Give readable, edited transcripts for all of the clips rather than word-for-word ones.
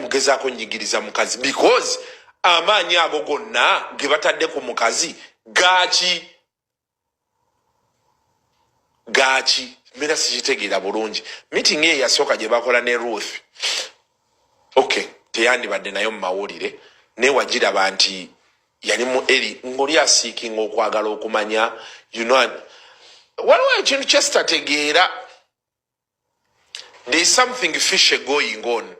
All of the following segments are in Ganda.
Mugezaako nyigiriza mukazi because amaanyi ago gonna ge batadde ku mukazi gaaki gaaki? Mbeera sikitegeera bulungi. Meeting eyo yasooka gye bakola ne Ruth, okay, teyandibadde nayo mu mawulire, naye wagiraba nti yali mu eri ng'oli aseekinga okwagala okumanya. Waliwo ekintu kyesitategeera. There is something fishy going on.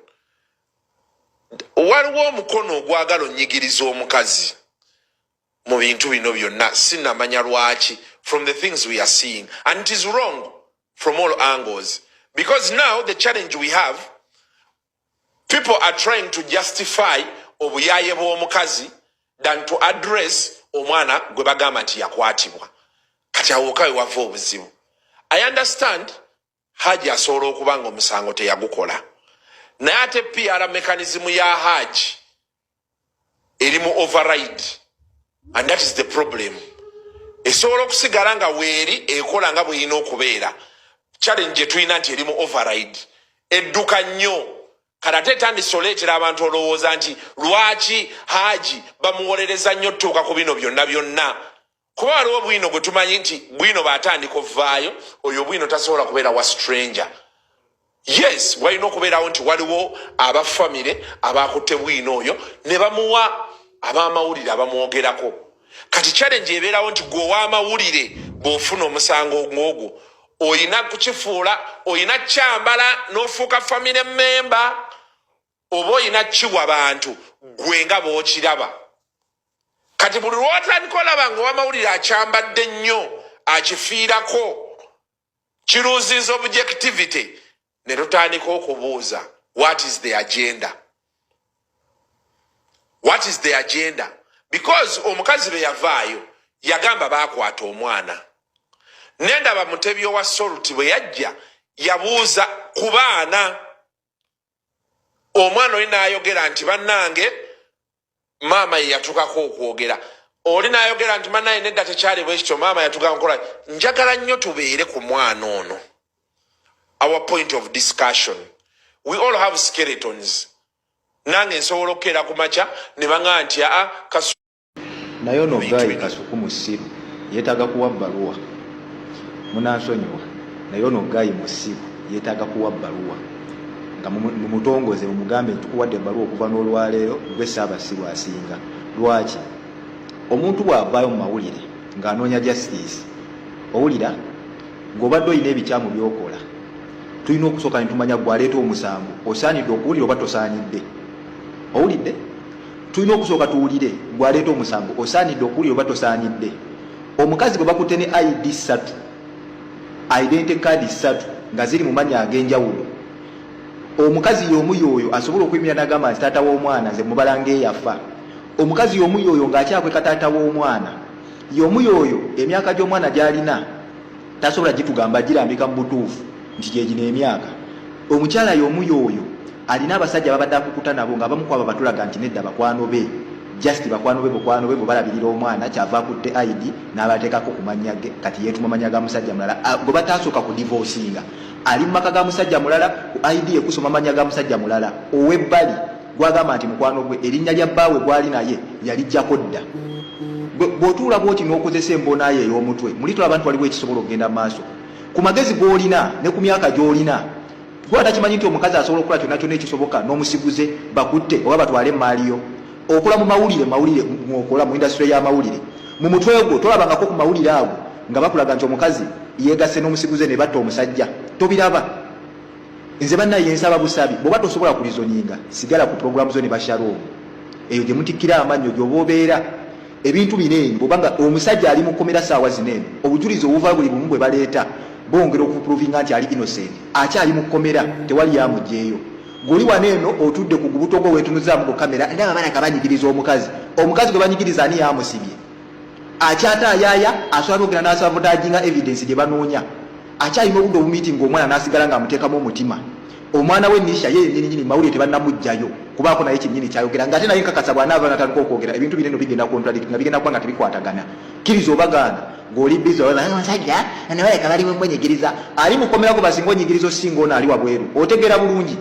Waliwo omukono ogwagala onyigiriza omukazi mu bintu bino byonna. Sinamanya lwaki from the things we are seeing, and it is wrong from all angles, because now the challenge we have, people are trying to justify obuyaye bw'omukazi than to address omwana gwe bagamba nti yakwatibwa. Kati awoka we wava obuzibu. I understand Haji asobola okuba nga omusango teyagukola, naye ate PR mechanism ya Haji eri mu override, and that is the problem. Esobola okusigala nga weeri ekola nga bwerina okubeera. Challenge gye tulina nti eri mu override, edduka nnyo. Kati ate etandise oleetera abantu olowooza nti lwaki Haji bamuwolereza nnyo otutuuka ku bino byonna byonna, kuba waliwo bwino gwe tumanyi nti bwino bw'atandika ovaayo, oyo bwino tasobola kubeera wa stranger. Yes, walina okubeerawo nti waliwo abafamire abakutte bwino oyo ne bamuwa ab'amawulire abamwogerako. Kati challenge ebeerawo nti gwe ow'amawulire bw'ofuna omusango ng'ogwo, oyina kukifuula, oyina kyambala n'ofuuka family member, oba oyina kiwa bantu gwe nga bw'okiraba. Kati buli lwotandika olaba nga ow'amawulire akyambadde nnyo, akifiirako, kiruuziza objectivity, ne tutandika okubuuza, what is the agenda? What is the agenda? Because omukazi bwe yavaayo yagamba baakwata omwana. Nendaba Mutebi owa Salt bwe yajja yabuuza ku baana, omwana oli n'ayogera nti bannange, maama ye yatukako okwogera. Oli n'ayogera nti mannaye nedda, tekyali bwe kityo, maama yatuga nkola. Njagala nnyo tubeere ku mwana ono. Our point of discussion, we all have skeletons. Nange nsobola okukeera ku makya ne baŋŋa nti aa kasu. Naye ono Ebintu guy bino. Kasuku musiru, yeetaaga kuwa bbaluwa. Munansonyiwa, naye ono guy musiru, yeetaaga kuwa bbaluwa nga mumutongoze, mumugambe nti tukuwadde ebbaluwa, okuva n'olwaleero gwe Ssaabasiru asinga. Lwaki omuntu bw'avaayo mu mawulire ng'anoonya justice, owulira ng'obadde olina ebikyamu by'okola, tulina okusooka ne tumanya gwe aleeta omusango osaanidde okuwulira oba tosaanidde? Owulidde, tulina okusooka tuwulire gwe aleeta omusango osaanidde okuwulira oba tosaanidde. Omukazi gwe bakutte ne ID ssatu, identity card ssatu nga ziri mu mannya ag'enjawulo, omukazi y'omu y'oyo asobola okuyimirira n'agamba nti taata w'omwana nze mubala ng'eyafa. Omukazi y'omu y'oyo ng'akyakweka taata w'omwana y'omu y'oyo, emyaka gy'omwana gy'alina tasobola gitugamba, girambika mu butuufu nti gyegino emyaka. Omukyala y'omu y'oyo alina abasajja babadde akukuta nabo, nga abamu kwabo batulaga nti nedda, bakwano be, just bakwano be, bukwano be bwe balabirira omwana, kyava akutte ID n'abateekako ku mannya ge. Kati yeetuma mannya ga musajja mulala gwe bataasooka ku divorcinga, ali mu maka ga musajja mulala, ku ID ekusoma mannya ga musajja mulala ow'ebbali gwagamba nti mukwano gwe, erinnya lya bbaawe gwali naye yalijjako dda. Bw'otuula bw'oti n'okozesa embonayo ey'omutwe, muli tolaba nti waliwo ekisobola okugenda mu maaso ku magezi g'olina ne ku myaka gy'olina? Gwe atakimanyi nti omukazi asobola okukola kyonna kyonna ekisoboka n'omusiguze bakutte oba batwale emaali yo. Okola mu mawulire, mawulire mwokola mu industry y'amawulire, mu mutwe gwo tolabangako ku mawulire ago nga bakulaga nti omukazi yeegasse n'omusiguze ne batta omusajja? Tobiraba. Nze bannaye nsaba busabi, bw'oba tosobola kureasoninga, sigala ku programu zo ne Bashalom eyo gye mutikkira amannyo, gy'oba obeera ebintu bino eno. Bw'oba nga omusajja ali mu kkomera saawa zino eno, obujulizi obuva buli bumu bwe baleeta bongera okuprovinga nti ali innocent, akyali mu kkomera, tewali yamuggyeeyo. Guli wano eno otudde ku gubuto gwo, weetunuzaamu ku kamera, ndaba balaka banyigiriza omukazi. Omukazi gwe banyigiriza ani yamusibye? Akyataayaaya, asobola n'okugenda n'asabotaginga evidence gye banoonya. Akyalina obudde obumeetinga omwana n'asigala ng'amuteekamu omutima. Omwana we Nisha ye yennyini nyini mawulire tebannamuggyayo kubaako naye kyennyini kyayogera, ng'ate naye nkakasa bw'anaava n'atandika okwogera, ebintu bino eno bigenda contradict, nga bigenda kuba nga tebikwatagana. Kkiriza oba gaana, ng'oli busy omusajja nabaleka bali mwenyigiriza, ali mukomera gwe basinga onyigiriza osinga ono ali wabweru. Otegeera bulungi.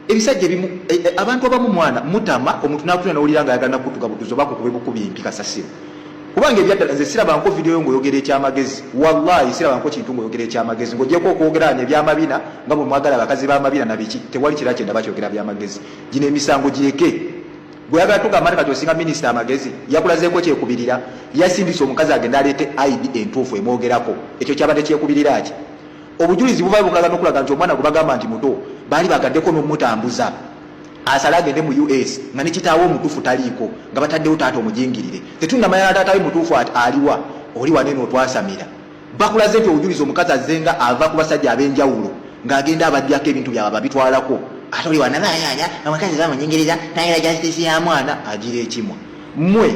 Ebisajja ebimu, e, e, abantu abamu mwana mutama omuntu nakutuna nowulira nga ayagala nakutuga butuzi oba kukube bukubi empi kasasiro. Kubanga ebyaddala nze sirabanko video yo ng'oyogera ekyamagezi, wallahi sirabanko kintu ng'oyogera ekyamagezi ng'ogyeko okwogera ebyamabina nga bwe mwagala abakazi b'amabina na biki, tewali kirala kyendaba kyogera byamagezi. Gino emisango gireke. Gweyagala tugamba nti kati osinga minisita amagezi, yakulazeeko kyekubirira, yasindise omukazi agende aleete ID entuufu emwogerako, ekyo kyabadde kyekubirira ki? Obujulizi buvaayo bukulaga n'okulaga nti omwana gwe bagamba nti muto baali bagaddeko n'omumutambuza asale agende mu US nga ne kitaawe omutuufu taliiko, nga bataddewo taata omujingirire. Tetunnamanya na taata we mutuufu aliwa, oli wano eno otwasamira. Bakulaze nti obujulizi omukazi azzenga ava ku basajja ab'enjawulo ng'agenda abaggyako ebintu byabwe ababitwalako, ate oli wano ayaya omukazi bamunyingiriza nayera justice ya mwana agira ekimwa mmwe.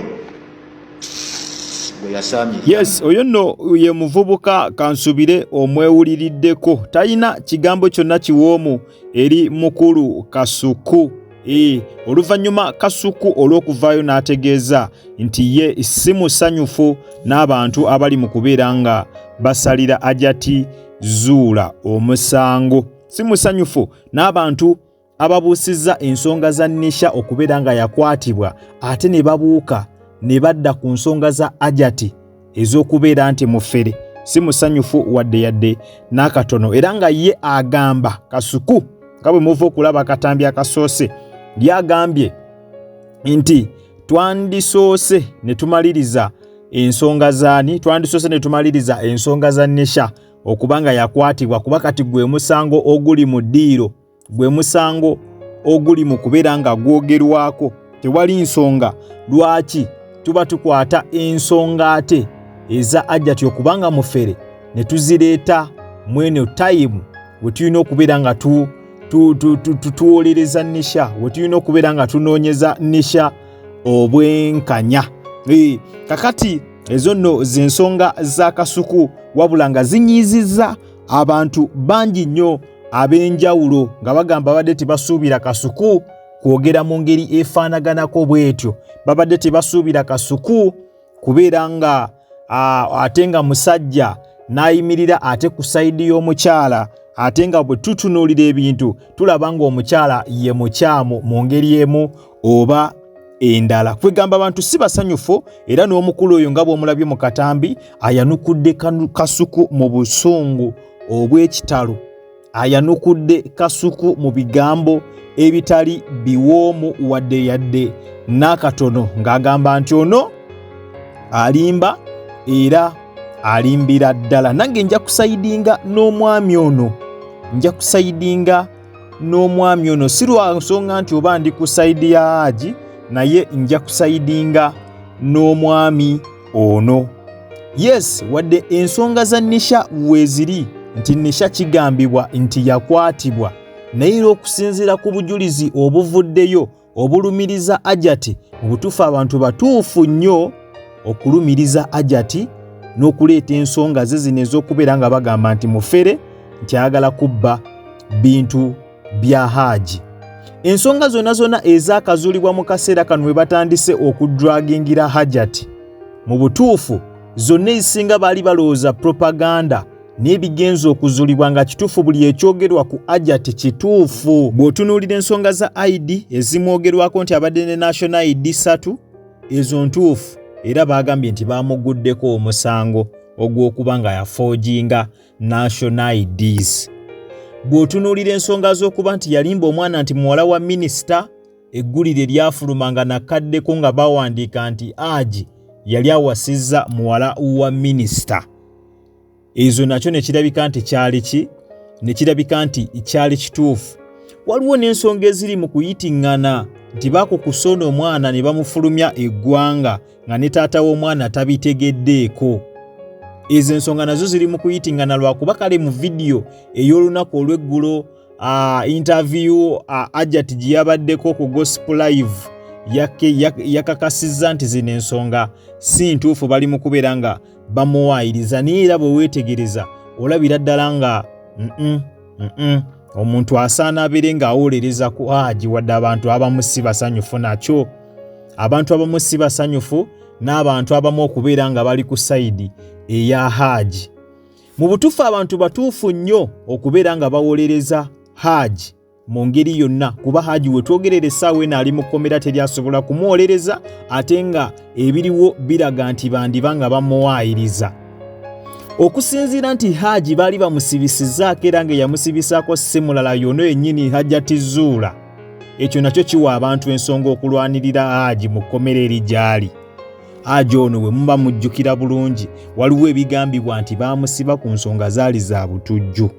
Yes, oyo nno ye muvubuka kansubire omwewuliriddeko, talina kigambo kyonna kiwoomu eri mukulu Kasuku. Oluvannyuma Kasuku olw'okuvaayo n'ategeeza nti ye si musanyufu n'abantu abali mu kubeera nga basalira Ajati Zuula omusango, si musanyufu n'abantu ababuusizza ensonga za Nisha okubeera nga yakwatibwa ate ne babuuka ne badda ku nsonga za Ajati ez'okubeera nti mufere, si musanyufu wadde yadde n'akatono, era nga ye agamba Kasuku nga bwe muva okulaba akatambi akasoose lyagambye nti twandisoose ne tumaliriza ensonga zaani, twandisoose ne tumaliriza ensonga za Nisha okuba nga yakwatibwa, kuba kati gwe musango oguli mu ddiiro, gwe musango oguli mu kubeera nga gwogerwako. Tewali nsonga lwaki tuba tukwata ensonga ate eza Ajati okubanga mufere ne tuzireeta mweno tayimu we tulina okubeera nga tuwolereza Nisha, we tulina okubeera nga tunoonyeza Nisha obwenkanya. Kakati ezo nno z'ensonga za Kasuku, wabula nga zinyiizizza abantu bangi nnyo ab'enjawulo nga bagamba babadde tebasuubira Kasuku kwogera mu ngeri efaanaganako bw'etyo, babadde tebasuubira Kasuku kubeera nga ate nga musajja n'ayimirira ate ku sayidi y'omukyala, ate nga bwe tutunuulira ebintu tulaba ng'omukyala ye mukyamu mu ngeri emu oba endala. Kwegamba abantu si basanyufu, era n'omukulu oyo nga bw'omulabye mu katambi ayanukudde Kasuku mu busungu obw'ekitalo, ayanukudde Kasuku mu bigambo ebitali biwoomu wadde yadde n'akatono, ng'agamba nti ono alimba era alimbira ddala. Nange nja kusayidinga n'omwami ono, nja kusayidinga n'omwami ono, si lwa nsonga nti oba ndi ku sayidi ya Haji, naye nja kusayidinga n'omwami ono. Yes, wadde ensonga za Nisha weeziri nti Nisha kigambibwa nti yakwatibwa, naye era okusinziira ku bujulizi obuvuddeyo obulumiriza Ajati, mu butuufu abantu batuufu nnyo okulumiriza Ajati n'okuleeta ensonga ze zino ez'okubeera nga bagamba nti mufere, nti ayagala kubba bintu bya Haji. Ensonga zonna zonna ezaakazuulibwa mu kaseera kano we batandise okudragingira Hajati, mu butuufu zonna ezisinga baali balowooza propaganda, n'ebigenza okuzuulibwa nga kituufu buli ekyogerwa ku Ajati kituufu. Bw'otunuulira ensonga za ID ezimwogerwako nti abadde ne National ID 3, ezo ntuufu, era baagambye nti baamuguddeko omusango ogw'okuba nga yafoojinga National IDs. Bw'otunuulira ensonga z'okuba nti yalimba omwana nti muwala wa minisita, eggulire lyafuluma nga nakaddeko nga bawandiika nti Haji yali awasizza muwala wa minisita, ezo nakyo ne kirabika nti kyali ki, ne kirabika nti kyali kituufu. Waliwo n'ensonga eziri mu kuyitiŋŋana nti baakukusa ono omwana ne bamufulumya eggwanga nga ne taata w'omwana tabitegeddeeko. Ezo ensonga nazo ziri mu kuyitiŋŋana lwakuba kale mu vidiyo ey'olunaku olw'eggulo, interview Ajati gye yabaddeko ku Gospel Live yakakasizza nti zino ensonga si ntuufu, bali mu kubeera nga bamuwaayiriza, naye era bwe weetegereza olabira ddala nga omuntu asaana abeere ng'awolereza ku Haji, wadde abantu abamu si basanyufu nakyo, abantu abamu si basanyufu n'abantu abamu okubeera nga bali ku sayidi eya Haji. Mu butuufu abantu batuufu nnyo okubeera nga bawolereza Haji mu ngeri yonna kuba Haji wetwogerera essaawa eno ali mu kkomera teri asobola kumuwolereza ate nga ebiriwo biraga nti bandiba nga bamuwaayiriza. Okusinziira nti Haji baali bamusibisizaako era nga eyamusibisaako si mulala y'ono yennyini Hajjati Zuula, ekyo nakyo kiwa abantu ensonga okulwanirira Haji mu kkomera eri gy'ali. Haji ono bwe muba mujjukira bulungi waliwo ebigambibwa nti baamusiba ku nsonga zaali za butujju.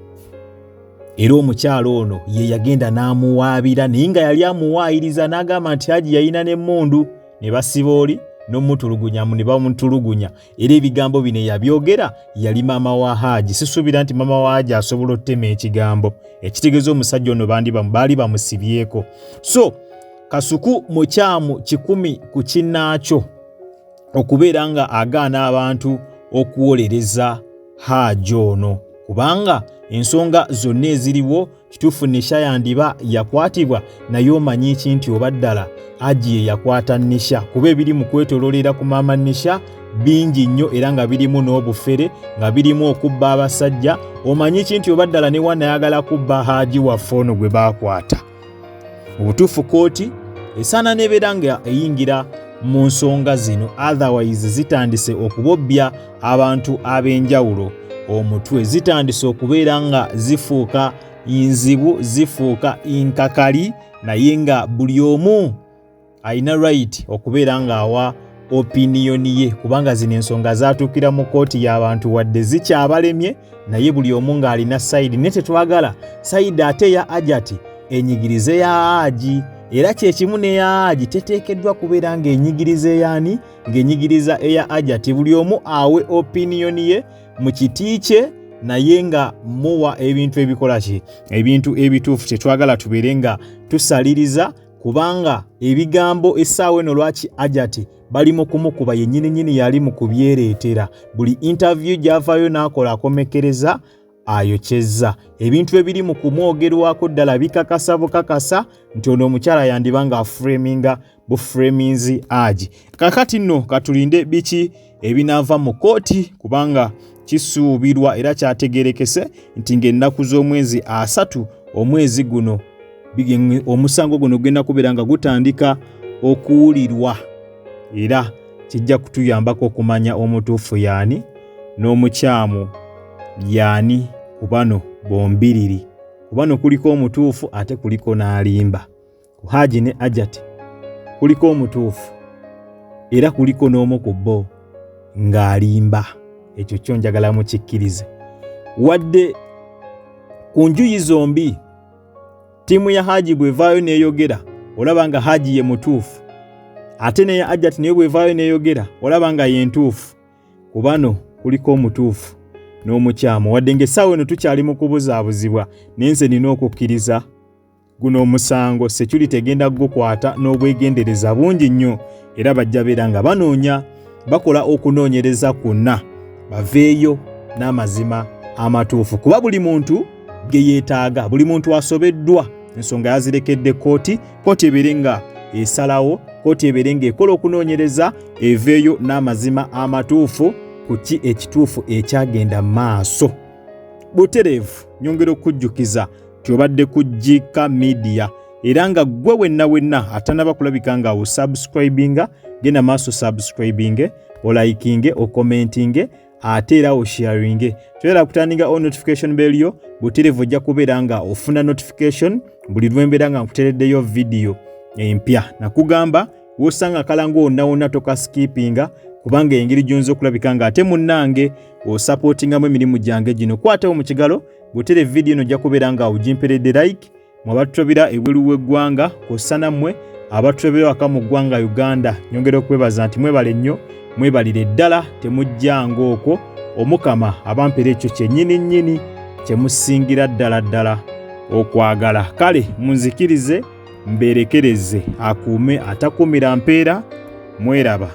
Era omukyala ono ye yagenda n'amuwaabira naye nga yali amuwaayiriza n'agamba nti Haji yalina n'emmundu ne basiba oli n'omutulugunya ne bamutulugunya. Era ebigambo bino yabyogera yali maama wa Haji. Sisuubira nti maama wa Haji asobola okutema ekigambo ekitegeeza omusajja ono baali bamusibyeko. So Kasuku mukyamu 100 ku kinnaakyo okubeera nga agaana abantu okuwolereza Haji ono, kubanga ensonga zonna eziriwo kituufu Nisha yandiba yakwatibwa, naye omanyi ki nti oba ddala Haji ye yakwata Nisha, kuba ebiri mu kwetololera ku maama Nisha bingi nnyo era nga birimu n'obufere, nga birimu okubba abasajja. Omanyi ki nti oba ddala ne wanayagala kubba Haji waffe ono gwe baakwata. Mu butuufu kkooti esaana n'ebeera nga eyingira mu nsonga zino, otherwise zitandise okubobbya abantu ab'enjawulo omutwe, zitandise okubeera nga zifuuka nzibu, zifuuka nkakali, naye nga buli omu alina right okubeera ng'awa opiniyoni ye, kubanga zino ensonga zaatuukira mu kkooti y'abantu wadde zikyabalemye, naye buli omu ng'alina sayidi. Naye tetwagala sayidi ate eya Hajati enyigirize ya Haji, era kyekimu n'eya Haji teteekeddwa kubeera ng'enyigiriza eyani, ng'enyigiriza eya Hajati. Buli omu awe opiniyoni ye mu kiti kye, naye nga muwa ebintu ebikola ki, ebintu ebituufu. Tetwagala tubeere nga tusaliriza, kubanga ebigambo essaawa eno lwaki Hajati bali mu kumukuba yennyini nnyini yali mu kubyereetera. Buli interview gy'avaayo n'akola akomekkereza ayokyezza ebintu ebiri mu kumwogerwako ddala bikakasa bukakasa nti ono omukyala yandiba nga aframinga buframinzi Haji. Kakati nno katulinde biki ebinaava mu kkooti, kubanga kisuubirwa era kyategerekese nti ng'ennaku z'omwezi 3 omwezi guno omusango guno gugenda kubeera nga gutandika okuwulirwa, era kijja kutuyambako okumanya omutuufu yaani n'omukyamu yaani ku bano bombiriri. Ku bano kuliko omutuufu ate kuliko n'alimba. Ku Haji ne Hajati kuliko omutuufu era kuliko n'omu ku bo ng'alimba. Ekyo kyo njagala mukikkirize. Wadde ku njuyi zombi ttiimu ya Haji bw'evaayo n'eyogera olaba nga Haji ye mutuufu, ate n'eya Hajati naye bw'evaayo n'eyogera olaba nga ye ntuufu. Ku bano kuliko omutuufu n'omukyamu, wadde ng'essaawa eno tukyali mu kubuzaabuzibwa, naye nze nina okukkiriza guno omusango security egenda kugukwata n'obwegendereza bungi nnyo, era bajja beera nga banoonya, bakola okunoonyereza kwonna baveeyo n'amazima amatuufu, kuba buli muntu ge yeetaaga, buli muntu asobeddwa ensonga yazirekedde kkooti, kkooti ebeere nga esalawo, kkooti ebeere ng'ekola okunoonyereza eveeyo n'amazima amatuufu ku ki ekituufu ekyagenda maaso. Butereevu nyongera okukujjukiza nti obadde ku Gika Media, era nga ggwe wenna wenna atanaba kulabika nga osubscribinga, genda maaso subscribinge, olikinge, okomentinge, ate era osharinge. Toyala kutandika on notification bell yo, butereevu ojja kubeera nga ofuna notification buli lwembeera nga nkutereddeyo vidiyo empya. Nakugamba wosanga akalango wonna wonna tokaskipinga, kubanga engeri gy'oyinza okulabika nga ate munnange osapootingamu emirimu gyange gino. Kwatawo mu kigalo butere vidiyo eno, ojja kubeera nga ogimperedde like. Mwe abatutobera ebweru w'eggwanga kw'ossa nammwe abatutobera waka mu ggwanga Uganda, nyongera okwebaza nti mwebale nnyo, mwebalire ddala, temujjanga okwo. Omukama abampera ekyo kyennyini nnyini kye musingira ddala ddala okwagala. Kale munzikirize mbeerekereze, akuume atakuumira mpeera, mweraba.